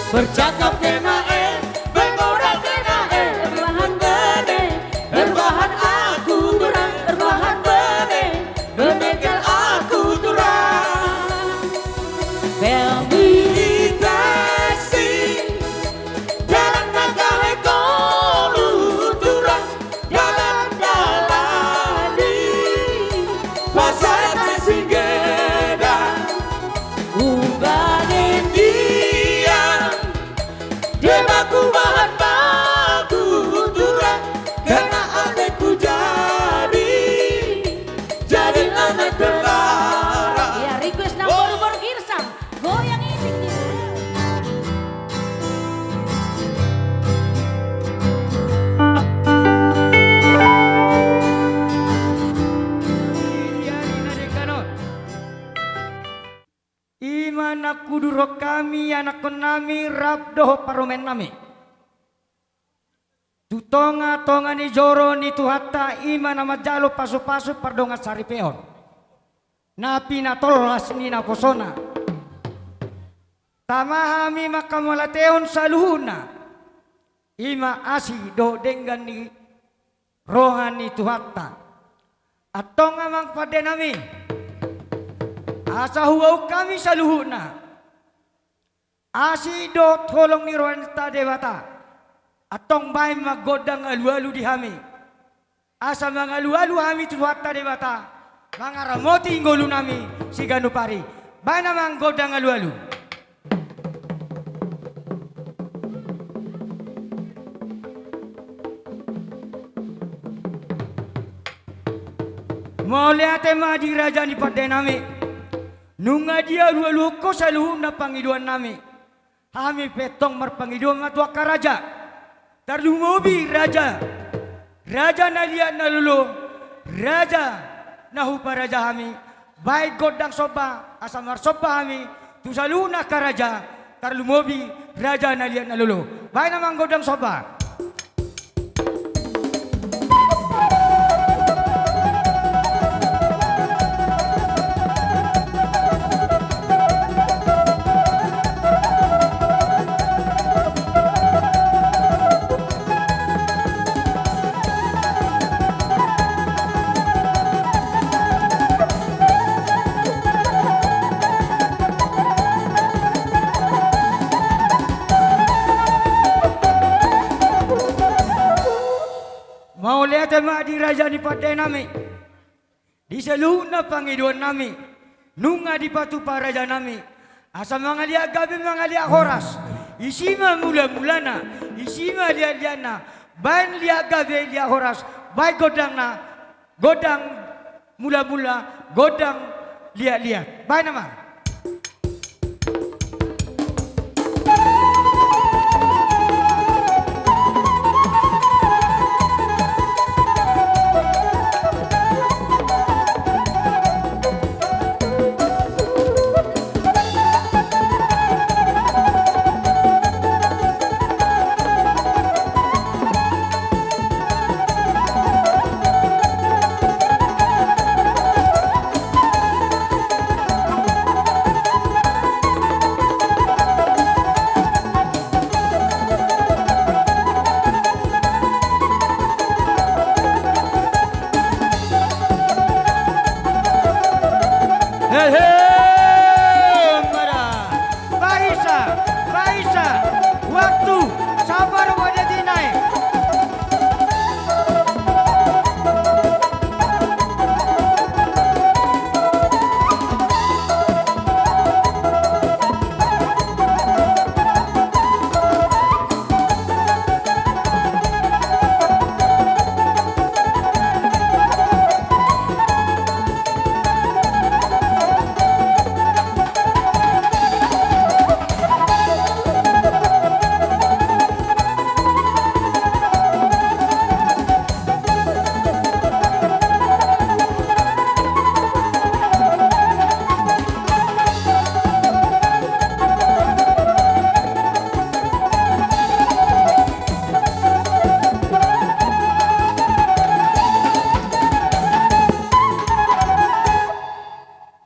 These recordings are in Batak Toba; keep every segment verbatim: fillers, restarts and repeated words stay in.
Bercakap kena e, bermoral kena e, rebahan bene, rebahan aku tutu, rebahan bene, bermegel aku tutu. Rehabilitasi, jalan na gabe kolu tutu, dalan-dalani, pasar na singgedan, umbahen dia, dia baku bahan baku tutu, kena adeku jadi, jadi anak terlarang. Iya, request nang boru-boru Girsang. Goyang itik ni. I ma na hudurhon hami, anakkon nami, rap dohot parumaen nami. Tu tonga-tonga ni joro ni Tuhanta, i ma na manjalo pasu-pasu pardongan saripeon. Na pinatolhas ni naposona. Tama hami manghamauliatehon saluhutna. I ma asi dohot denggan ni roha ni Tuhanta. Antong amang pande nami. Asa huauk hami saluhutna. Asi dohot holong ni rohanta Debata. Antong baen ma gondang alu-alu di hami. Asa mangalu-alu hami tu Tuhanta Debata. Mangaramoti ngolu nami siganup ari. Baen amang gondang alu-alu. Mauliate ma di raja ni pande nami. Nunga dialu-aluhon ho saluhutna pangidoan nami. Hami pe antong marpangidoan ma tu angka raja. Tarlumobi raja. Raja na liat na lolo. Raja na huparaja hami. Baen gondang somba, asa marsomba hami tu saluhutna angka raja. Tarlumobi raja na liat na lolo. Baen amang gondang somba. Mauliate ma di raja ni pande nami. Di saluhutna pangidoan nami. Nunga dipatupa raja nami. Asa mangaliat gabe mangaliat horas. Disi ma mula-mulana. Disi ma liat-liatna. Baen liat gabe liat horas. Baen gondangna. Gondang mula-mula, gondang liat-liat. Baen amang. Hehe, mada. Baisa, baisa, waktu, sabar, wadah dinai.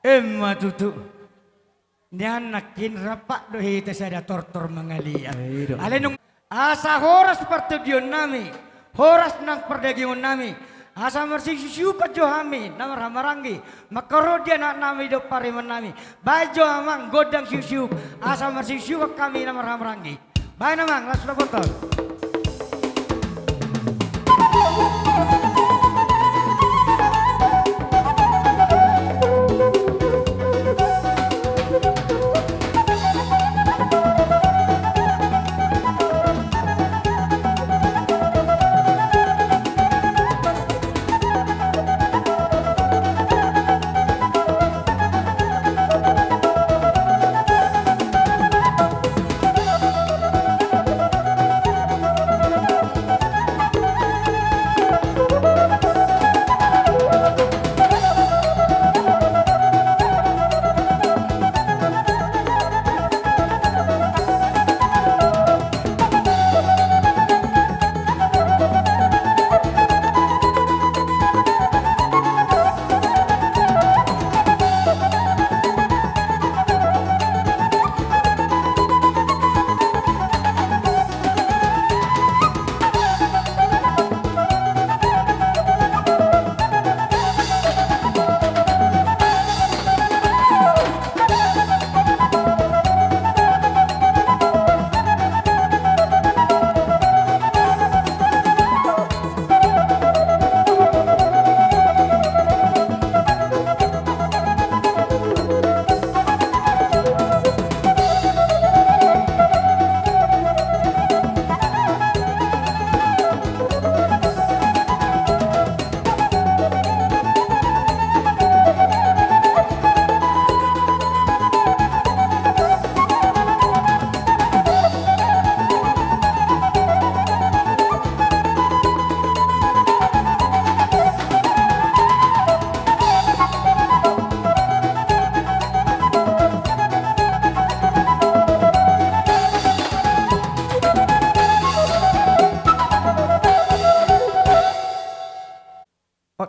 Emma tutu. Nian nangkin rap do hita sada tortor mangaliat. Alai nunga asa horas partondionnami, horas nang pardagingonnami, asa marsiuksiuksian jo hami na marhahamaranggi mangkorhon di anaknami dohot parumaennami. Baen jo amang gondang siuksiuk asa marsiuksiuksian hami na marhahamaranggi. Baen amang, las dapotan.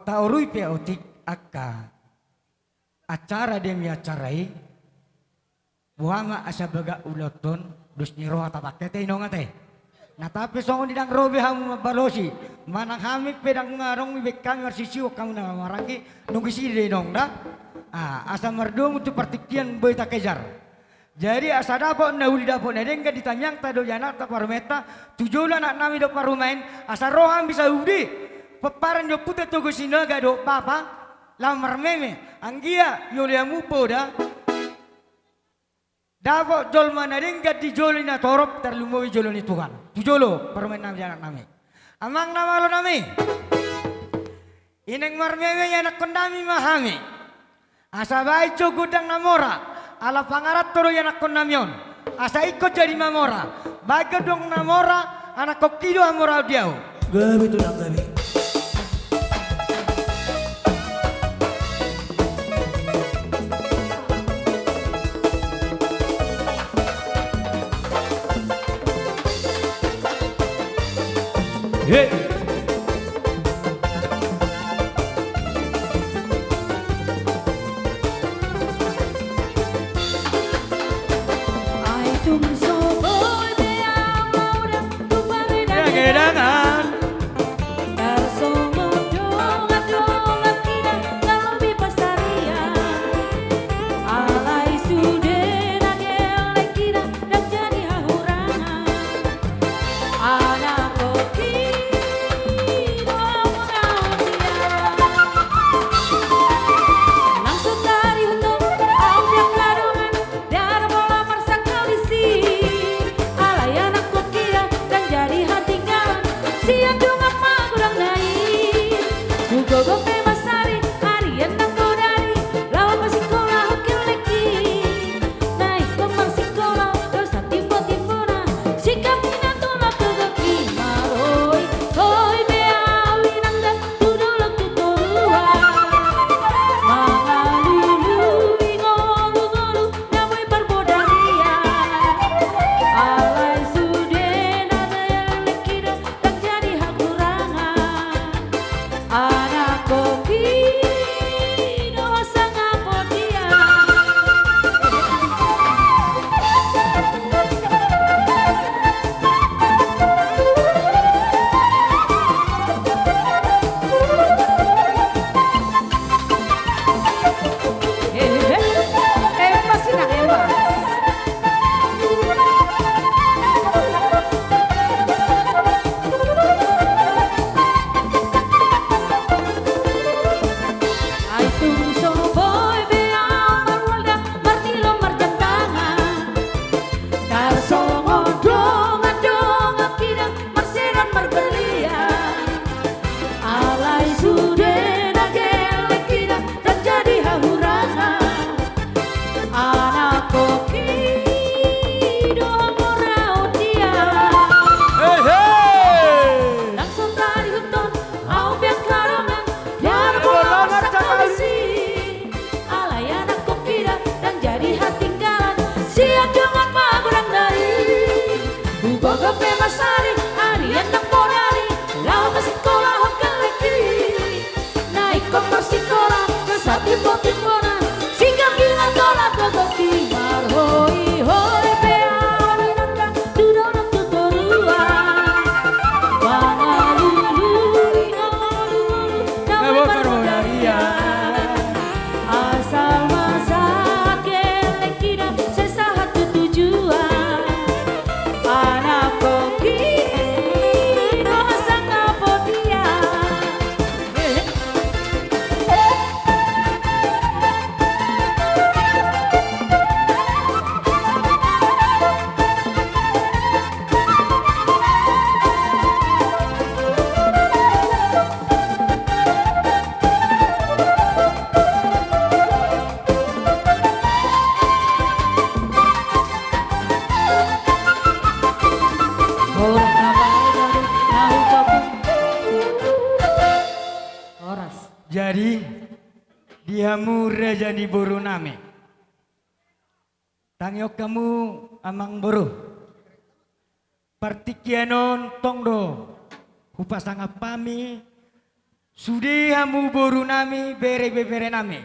Taorui pe otik angka acara demi acara i. Boha ma asa bagak ulaonhon, dos ni roha tapangke ate, inong ate. Na tapi songon i ndang ro be hamu mambalosi, manang hami pe ndang adong be hami marsiuksiuksian hamu na marhahamaranggi, nunga disi do inong da. Ah, asa mardomu tu partingkian boi takejar. Jadi asa dapot na uli dapot na denggan di tangiangta dohot di anakta parumaenta, tu jolo anaknami dohot parumaen, asa ro hami saude pomparan ni ompunta Toga Sinaga dohot bapa laho marmeme, anggiat jolo hamu poda. Dapot jolma na denggan di jolo ni natorop, tarlumobi jolo ni Tuhan. Tu jolo parumaennami, anaknami, amang na malonami. I naeng marmeme ianakkonnami ma hami. Asa baen jo gondang na mora, ala pangaranto do ianakkonnami on. Asa ingkon jadi mamora, baen gondang na mora, anakkon i do hamoraon di ahu. Gabe tulang, gabe. Hei. Ai tung so boi be au mauda tu pamedangedangan. Tarsongon dongan-dongan hita na lobi pansarian. Alai sude na gelleng hita ndang jadi hahurangan. Anakkon i Jadi, di hamu raja ni boru nami, tangihon hamu amang boru. Partingkian on tong do hupasangap hami, sude hamu boru nami, bere ibebere nami.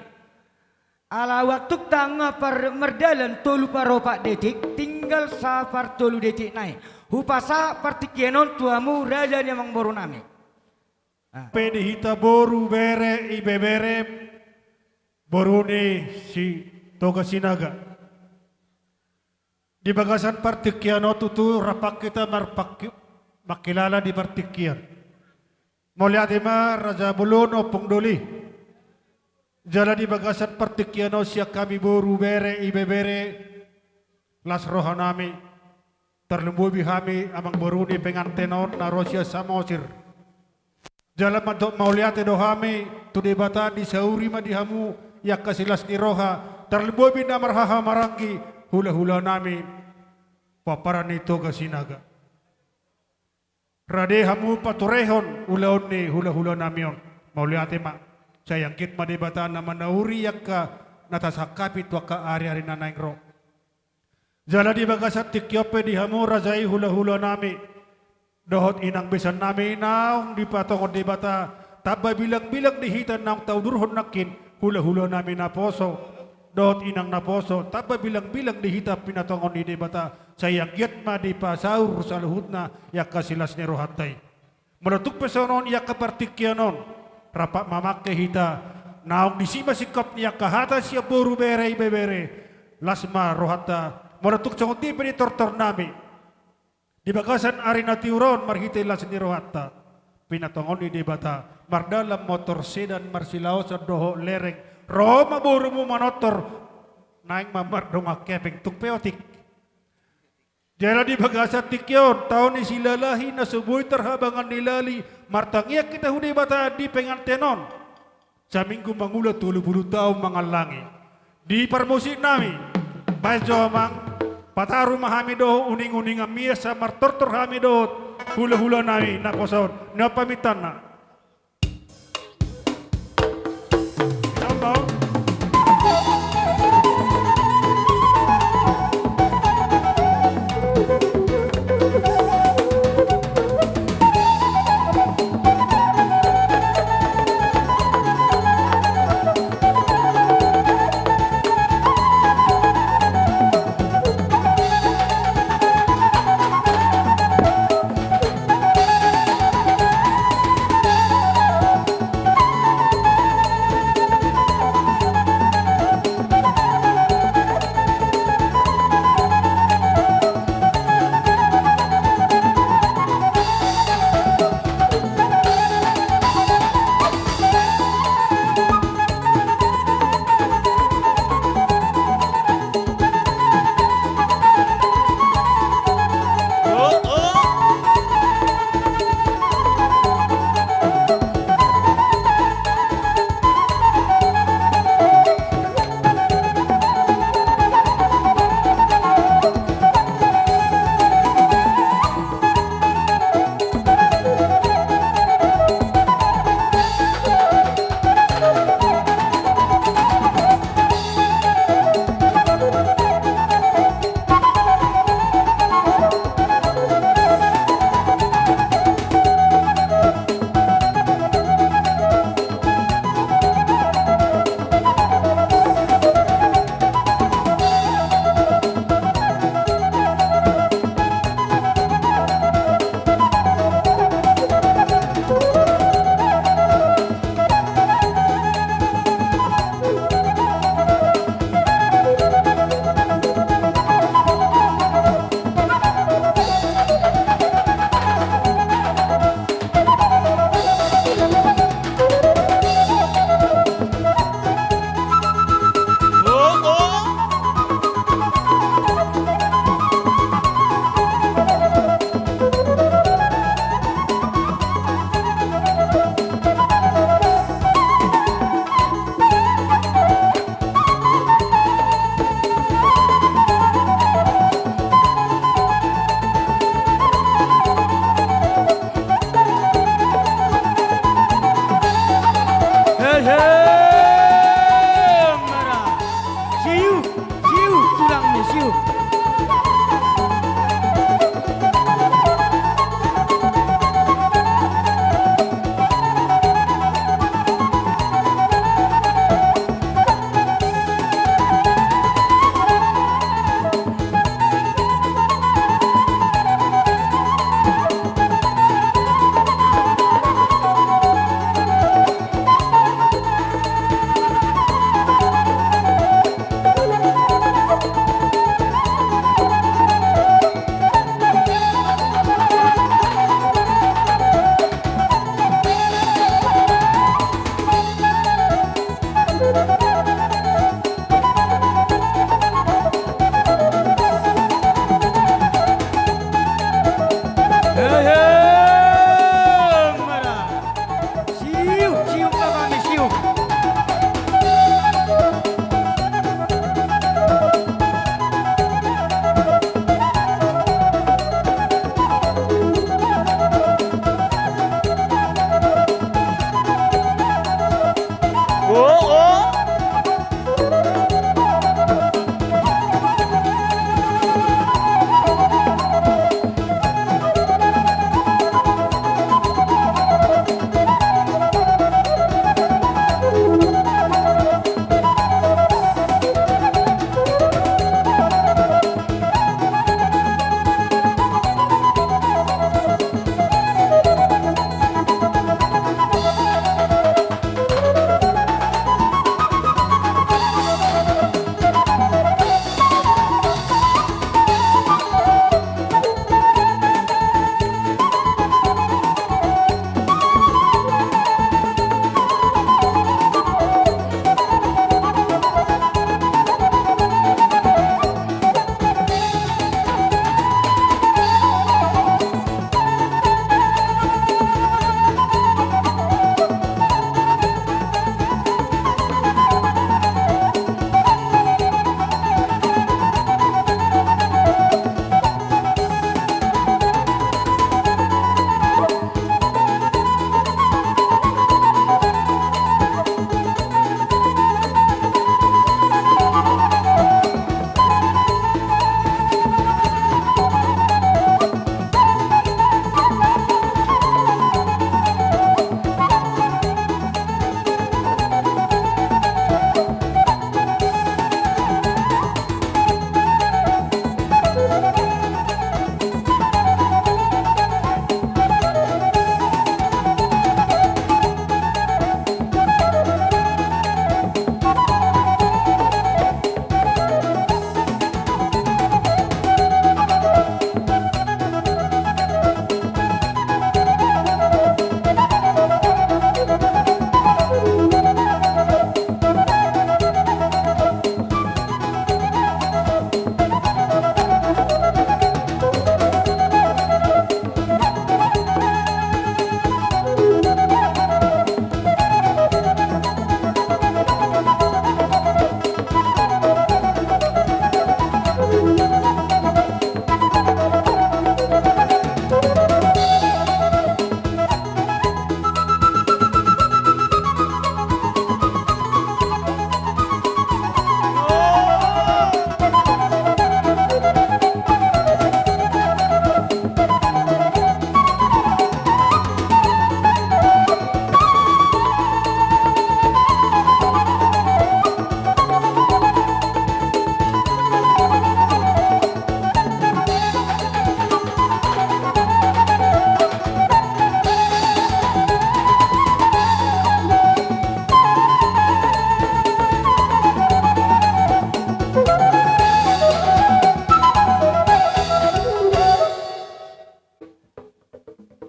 Ala waktu tangihon par mardalan tolu par opat detik, tinggal sapartolu detik nai. Hupasahat partingkian on tu hamu raja ni amang boru nami. Ah. Pe di hita boru, bere ibebere, boru ni si Toga Sinaga. Di bagasan partingkian on tutu rap hita marpangki-, mangkilala di partingkian. Mauliate ma raja bolon ompung doli. Jala di bagasan partingkian on sian hami boru, bere ibebere, las roha nami. Tarlumobi hami amang boru ni penganten on na ro sian Samosir. Jala mandok mauliate do hami tu Debata, disauri ma di hamu i angka silas ni roha, tarlumobi na marhahamaranggi hulahula nami, pomparan ni Toga Sinaga. Rade hamu paturehon ulaon ni hulahula nami on. Mauliate ma. Sai anggiat ma Debata na manauri i angka na tasangkapi tu angka ari-ari na naeng ro. Jala di bagasan tingki on pe di hamu raja i, hulahula nami dohot inang besan nami, naung dipatongon Debata tamba bilangbilang di hita naung taudurhon nangkin hulahula nami naposo dohot inang naposo, tamba bilangbilang di hita pinatongon ni Debata, sai anggiat ma dipasaur saluhutna i angka silas ni rohanta i. Molo tung pe songon i angka partingkian on, rap mamangke hita, naung disi ma singkop ni angka hata sian boru, bere ibebere, las ma rohanta. Molo tung songon dia pe di tortor nami, di bagasan ari na tiur on marhite las ni rohanta, pinatongon ni Debata, mardalan motor sedan marsilaosan dohot lereng, ro ma borumu manortor, naeng ma mardongan hepeng, tung pe otik. Jala di bagasan tingki on, tao ni silalahi na so boi tarhabangan ni lali, martangiang hita hu Debata di penganten on. Saminggu mangula tolu pulu taon mangallangi. Di parmusik nami, baen jo amang, pataru ma hami dohot uninguningan mias, asa martortor hami dohot hulahula nami naposo on. Nunga pamintanna. Ehe, mara. Siuk, siuk, Bapak, siuk.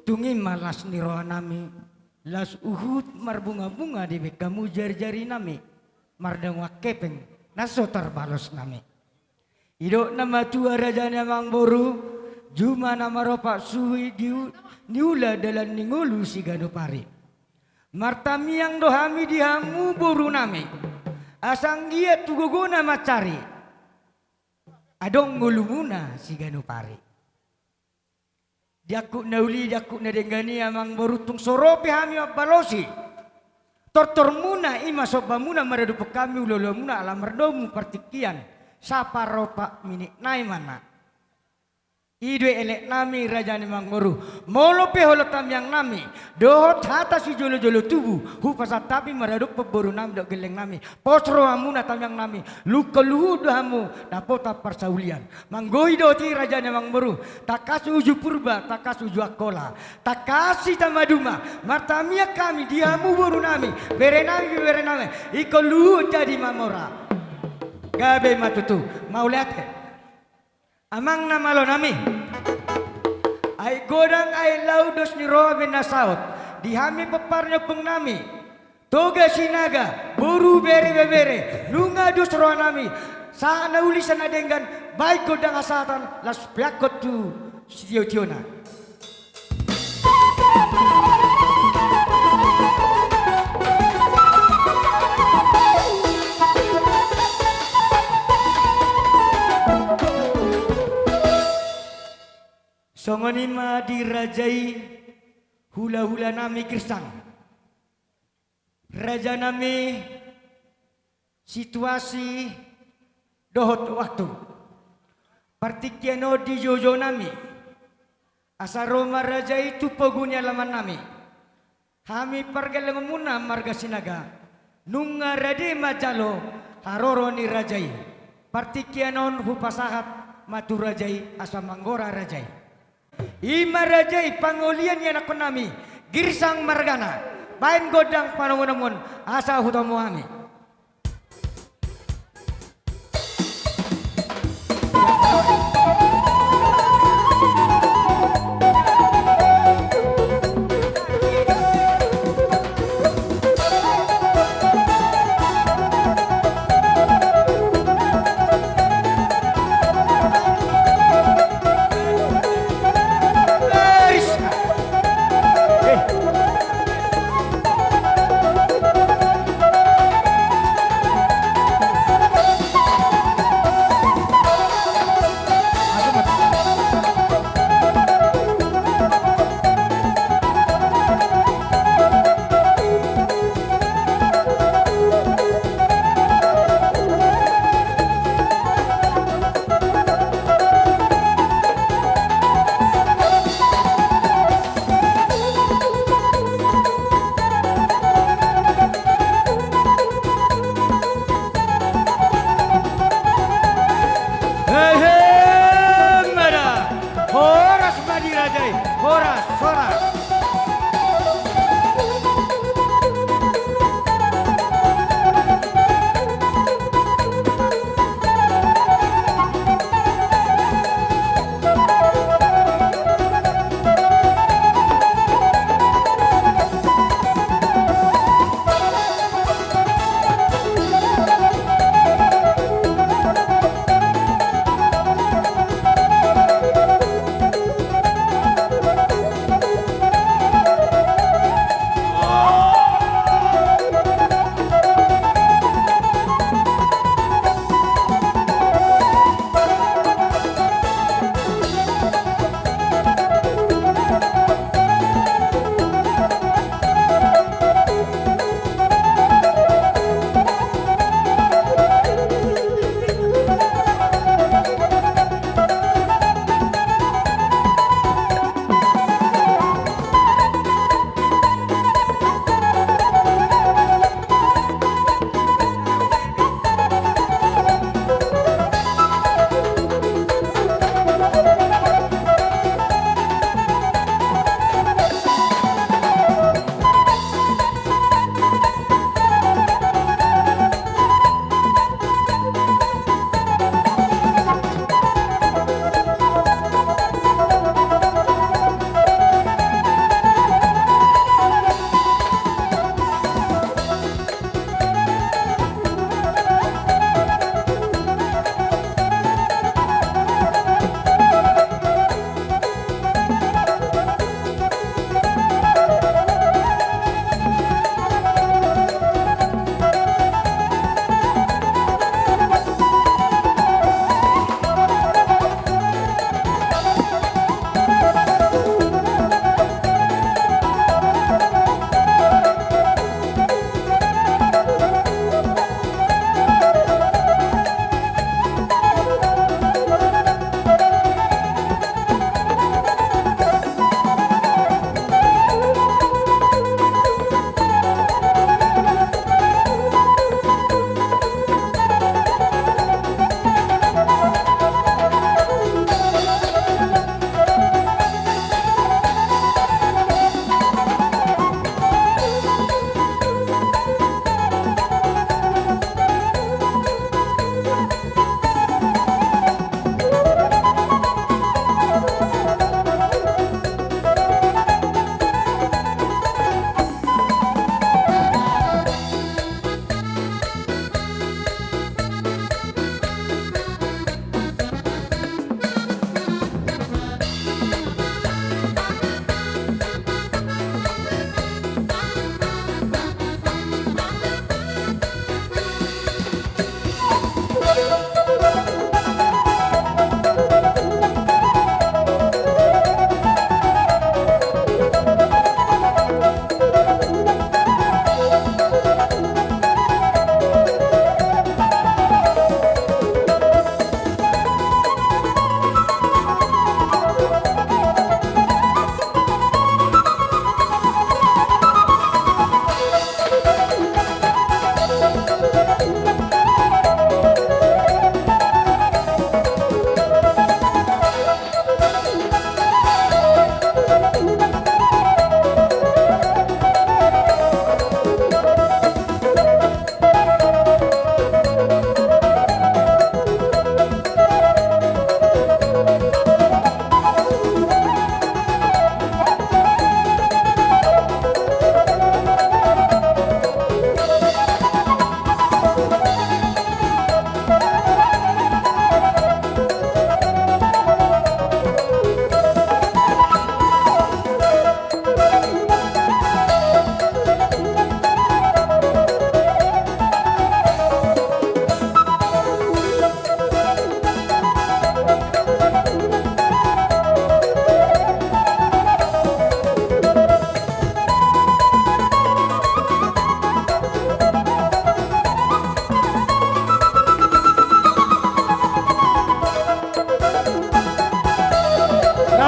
Tung i ma las ni rohanami, laos huhut marbungabunga dibaen hamu jarijarinami, mardongan hepeng na so tarbalosnami. Didok na matua raja ni amangboru, juma na maropat suhi di u-, niula dalan ni ngolu siganup ari. Martamiang do hami di hamu borunami, asa anggiat tu gogona mansari adong ngolumuna siganup ari. Di angkup na uli, di angkup na denggan i amangboru, tung so ro pe hami mambalosi tortormuna, i ma sombamuna maradophon hami ulaonmuna ala mardomu partingkian saparopat minit nai ma na. I do eleknami raja ni amangboru. Molo pe holong tamiangnami dohot hata sijolojolo tubu hupasahat hami maradophon borunami dohot gellengnami. Pos rohamuna tamiangnami, lungkon luhut do hamu dapotan parsaulian. Manggohi dohot i raja ni amangboru, tangkas uju Purba, tangkas uju Angkola, tangkas hita maduma, martamiang hami di hamu borunami, berenami, beberenami, ingkon luhut jadi mamora. Gabe ma tutu, mauliate. Amang na malonami. Aek godang aek laut dos ni roha be na saut di hami pomparan ni ompungnami. Toga Sinaga, boru, bere, ibebere, nunga dos rohanami, sahat na uli sahat na denggan, baen gondang hasahatan, laos peakhon tu sitiotiona. Songon i ma dirajai hula-hula nami Kristen. Raja nami, situasi dohot waktu. Partingkian on dijou-jou nami. Asa ro ma raja i tu pogu ni alaman nami. Hami pargellengmuna marga Sinaga. Nunga rade manjalo haroro ni raja i. Partingkian on hupasahat ma tu raja i asa manggora raja i. I ma raja i pangolian ni anakkon nami, Girsang margana, baen gondang panongonongon asa hutomo hami. Hehe, mada. Horas ma di raja i. Horas, horas.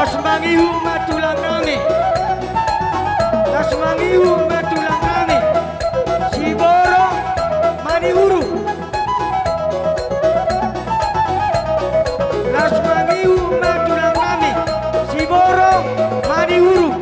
Las mangihut ma tulang nami. Las mangihut ma tulang nami. Siborong Manihuruk. Las mangihut ma tulang nami. Siborong Manihuruk.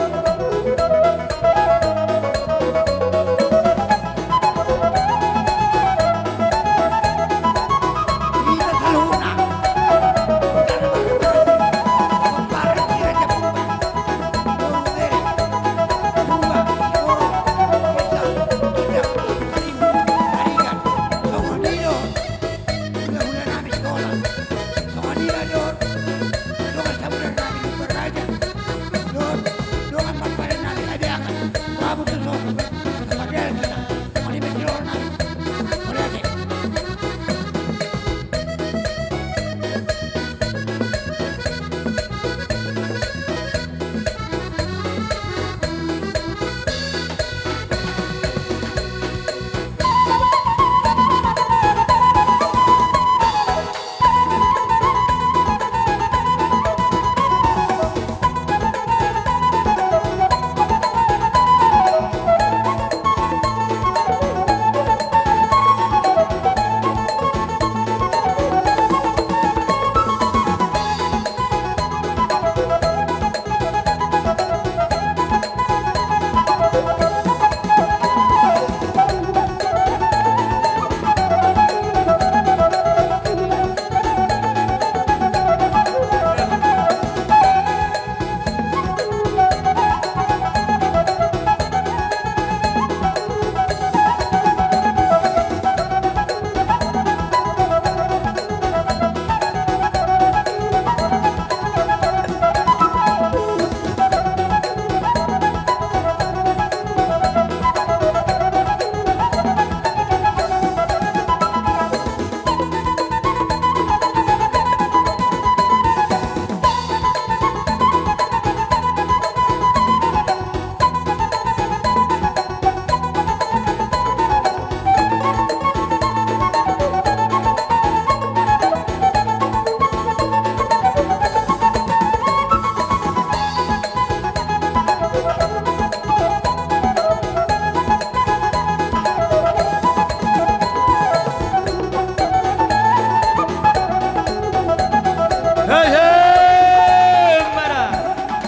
Hei, hei, mara.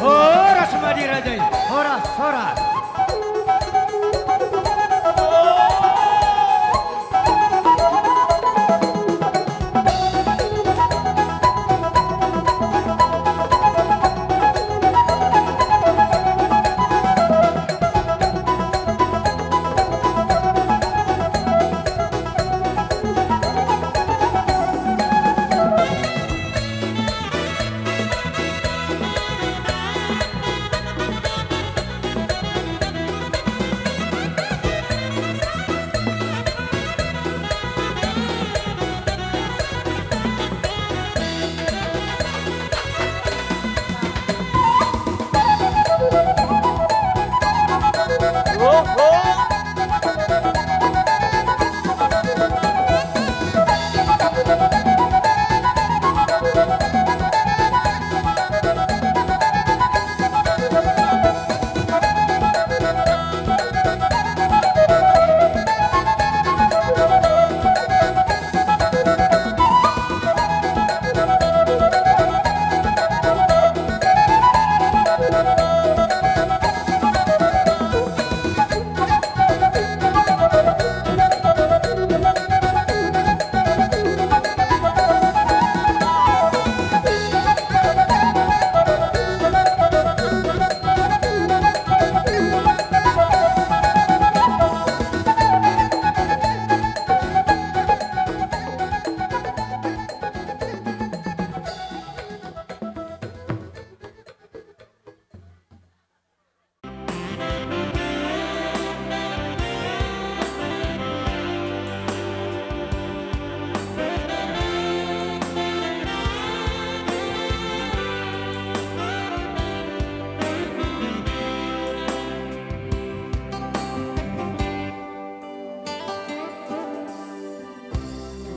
Horas ma di raja i. Horas, horas.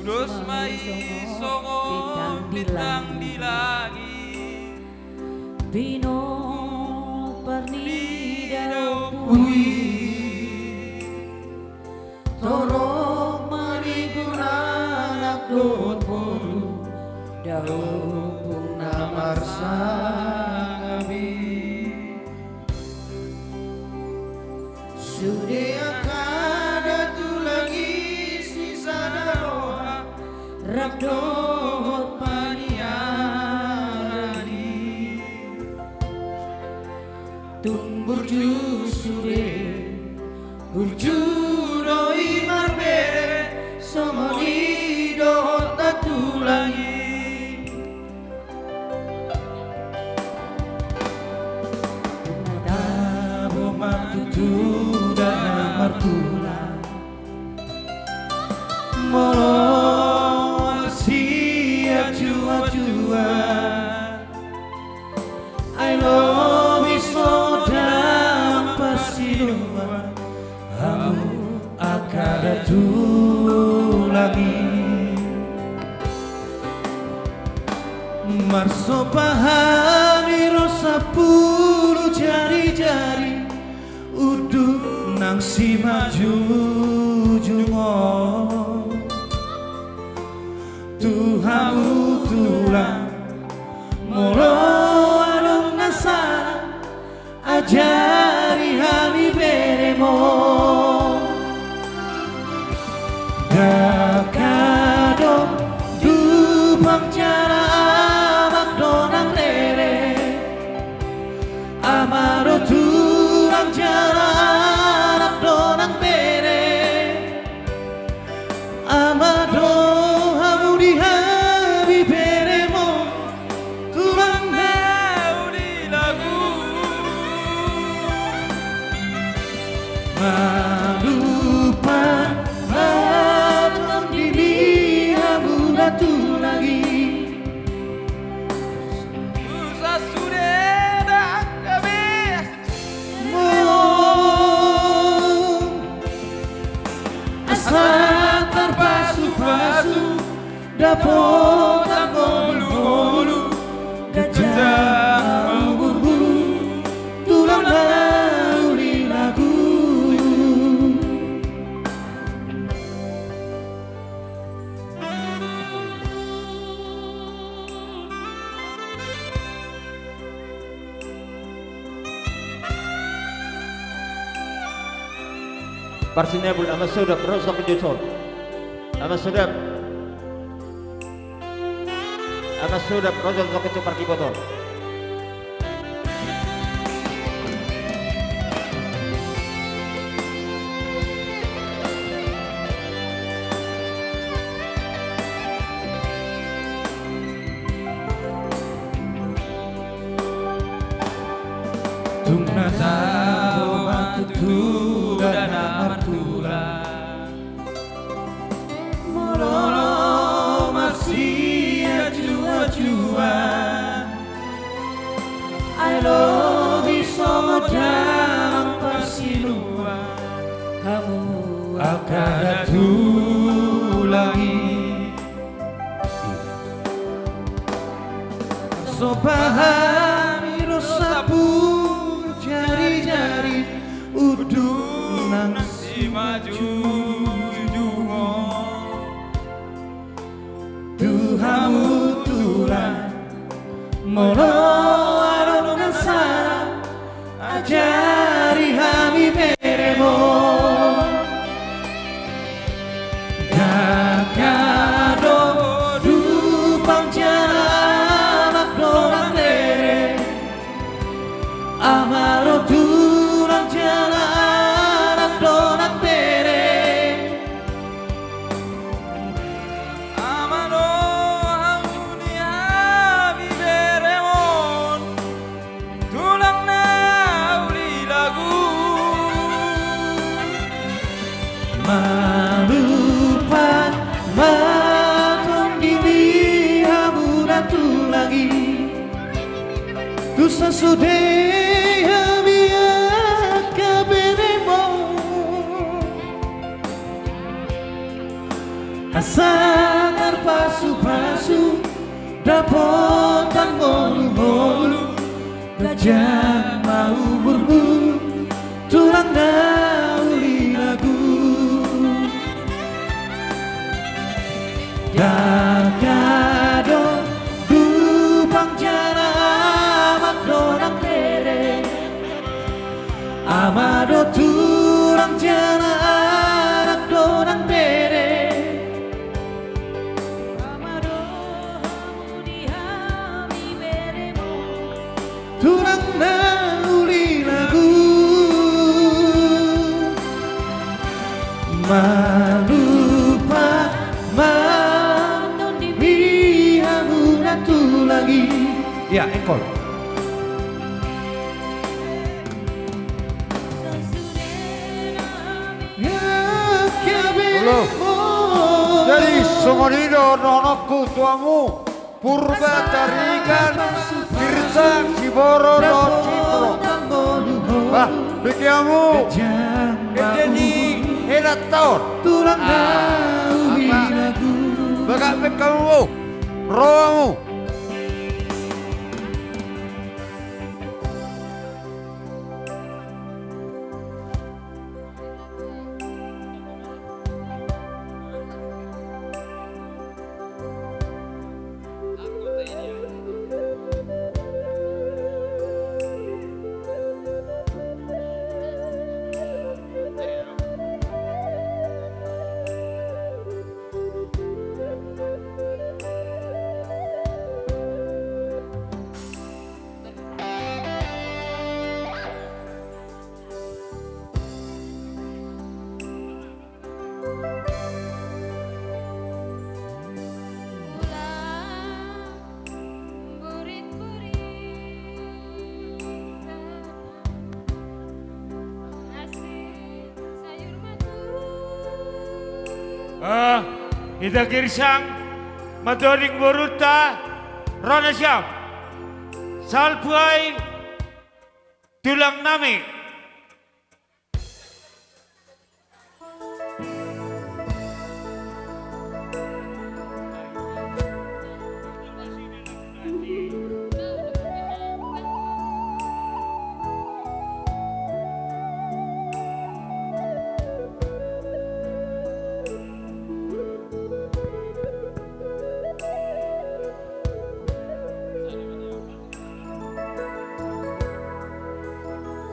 Tudos ma i songon bintang di langit. Pinompar ni daompui, torop ma di beranak dohot boru, daompung na marsangabi. Sude angka datulang i sisada roha, rap dohot paniaran i. Tung burju sude, burju do i marbere, songon i dohot datulang i. Na tabo ma tutu da na martulang, molo sian jua-jua, ai lobi so dang parsiluan hamu angka datulang i. Marsomba hami ro sampulu jari-jari, unduk nang simanjujung on. Tu hamu tulang, molo adong na sala, ajari hami beremon. Ndang adong dupang jala amak do nang rere, ama do tulang jala anak do nang bere. Ama do hamu di hami beremon, tulang na uli lagu. Manupa ma tondimi hamu datulang i. Husa sude da angka be. Asa tarpasu-pasu, dapotan ngolu-ngolu, ganjang umurmu, tulang na uli lagu. Parsinabul, Ama Sodap, ro songon i jo son. Ama Sodap. Ama Sodap, ro songon i jo parkiboton. Tung na tabo ma tutu da na martulang, molo marsian jua-jua, ai lobi songon dalan parsiluan hamu angka datulang i. Somba hami ro sampulu jari-jari, unduk nang simanjujung on. Tu hamu tulang, molo adong na sala, ajari hami beremon. Ndang adong dupang jala amak do nang rere, ama do tulang jala anak do nang bere. Ama do hamu di hami beremon, tulang na uli lagu. Manupa ma tondimi hamu datulang i, tu sasude hami angka beremon. Asa tarpasu-pasu, dapotan ngolu-ngolu, Panjang ma umurmu, tulang na uli lagu. Dangka do, dupang jala amak do nang bere. Ama do tulang jala anak do nang bere. Ama do hamu di hami beremu. Tulang na uli lagu. Manupa manton di mi hamu na tulang i. Ya, engkol. Olo. Jadi songon i do dohononku tu hamu. Purba, Tarigan, Girsang, Siboro dohot Sipro. Bah, bege hamu. Ende ni hela taon. Tulang na uli lagu. Bagak be hamu. Ro hamu. Ah, ita Girsang, mandoding borunta, ro na siap. Salpu ai, tulang nami.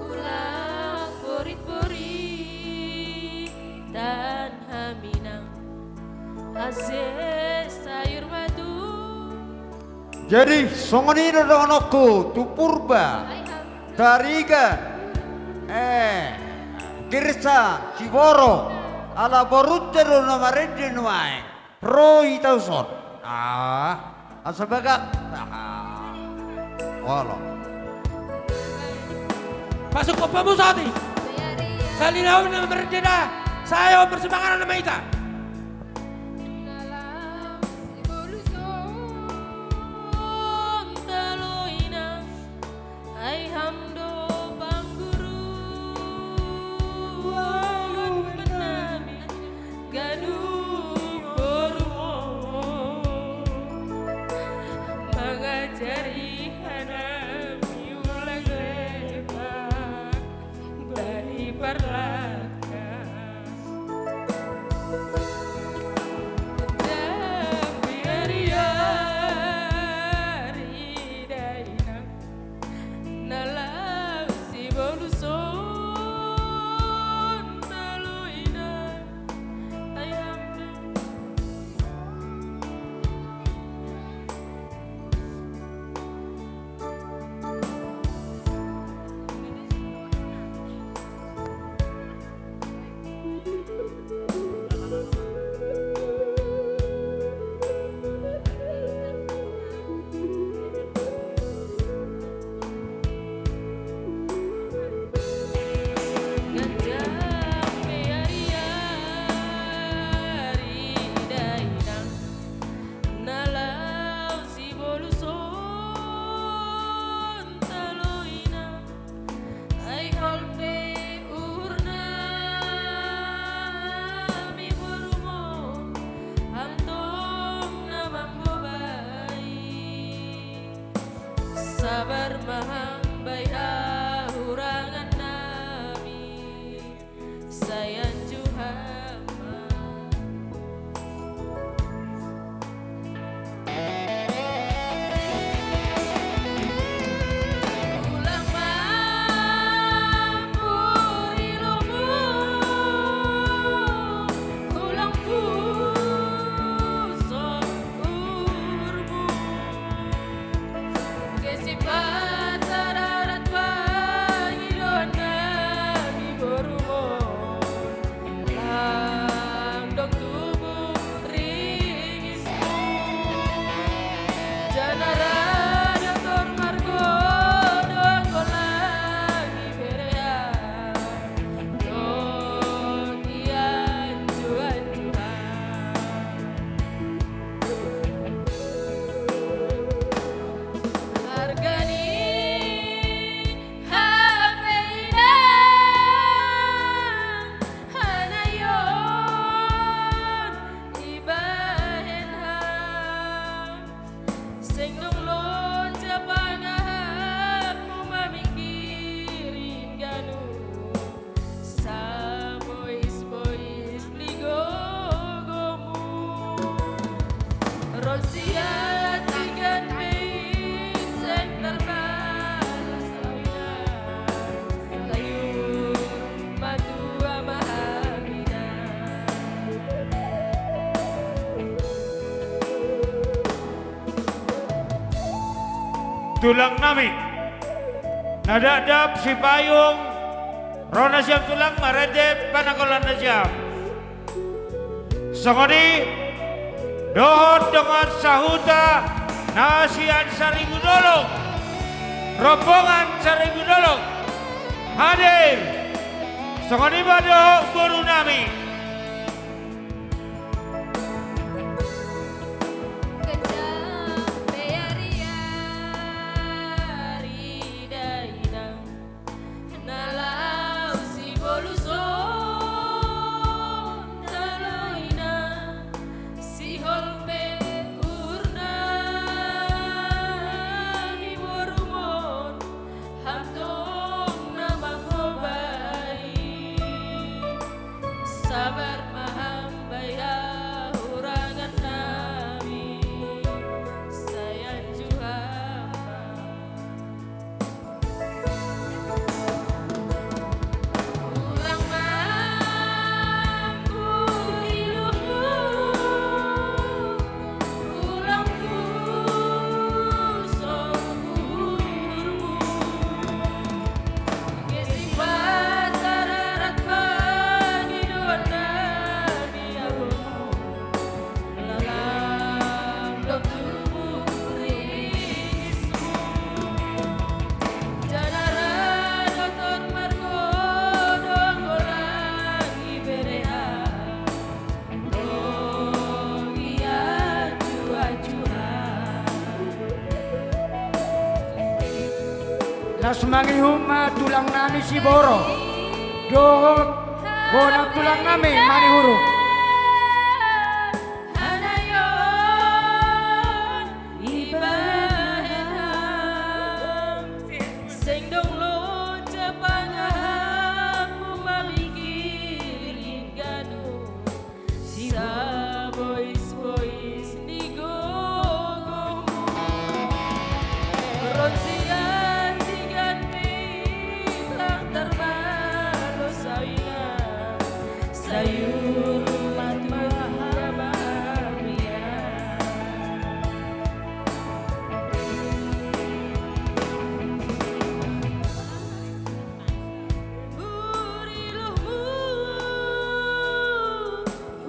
Tulang borit-boritan haminang, ase sayur madu. Jadi songon i do dohononku tu Purba, Tarigan, eh, Girsang, Siboro, ala borunta do na marende nuaeng. Ro hita tuson. Ah, asa bagak. Ah. Olo. Pasuk pompa musati. Salina on na marende da. Sae on marsipanganon nama hita. Ai hamu do pangguru, ganup boru, mangajari hanami ulang lepak bani parlangka. Tulang nami na dakdanak sipayung, ro nasiam tulang marende panakolan nasiam. Songon i dohot dongan sahuta na sian Saribu Dolok, rombongan Saribu Dolok hadir. Songon i ma dohot boru nami. Ganjang pe ari-ari dainang na laho sibolushon taloina, sihol pe uhur nami boru on, hamu tong na manggobai. Sabar ma hamu bahen hahurangan nami, sai anju hamu. Ulang mambu ilumu, ulang puso uhurmu. Gesi patararat pangidoan nami, ahu lalang do tubu rirismu. Jala ra do tor margodo, anggo lang ibere hamu. Las mangihut ma tulang nami Siboro dohot bona tulang nami Manihuruk. Hanayon ibahen hamu, seng dong loja pangahanmu mamingkiri ganup saboisbois ni gogomu. Ro sian tingki ni langkar malo saina, sai uhur ma tu hababian. Buri luhut,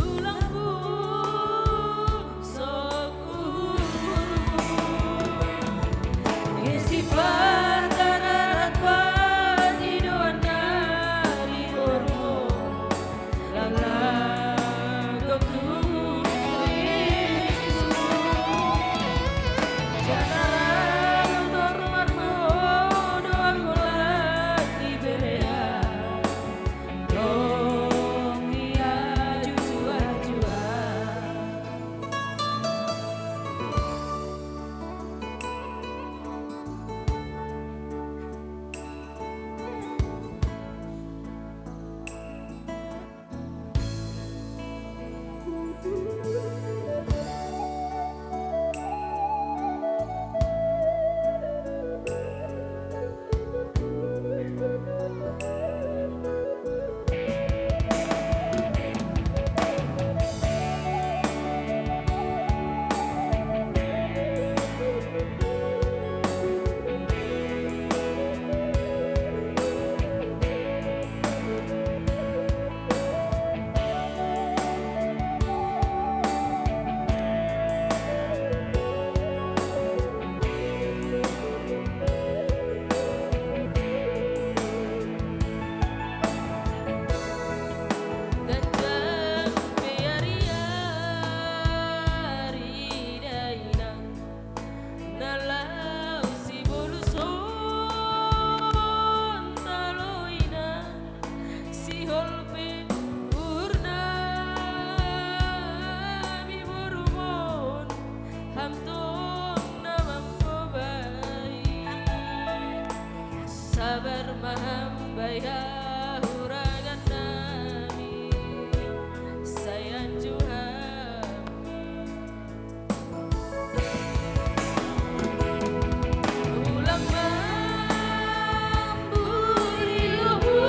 ulang puso uhurmu. Gesi patararat pangidoan nami boru on. Laklak do tubu rirismu. Jala ra do tor margodo, anggo lang ibere hamu. Tong i ajuajuan. Ganjang pe ari-ari dainang na laho sibolushon taloina, sihol pe uhur nami boru on, hamu tong na manggobai. Sabar ma hamu bahen hahurangan nami, sai anju hamu. Ulang mambu ilumu,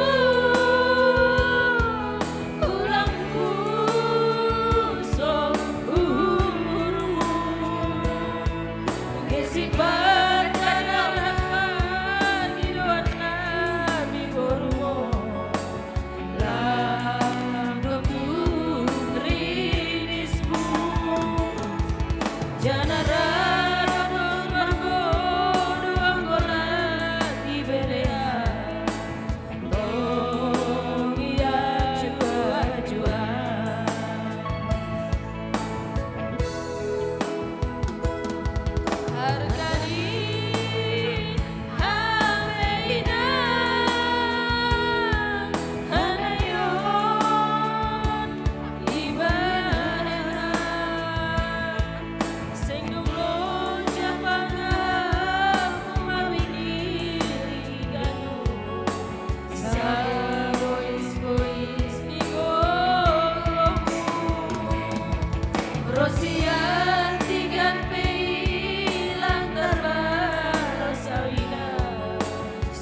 ulang puso uhurmu. Gesi patararat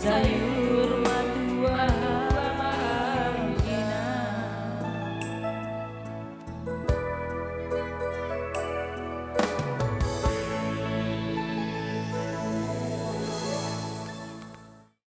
Sai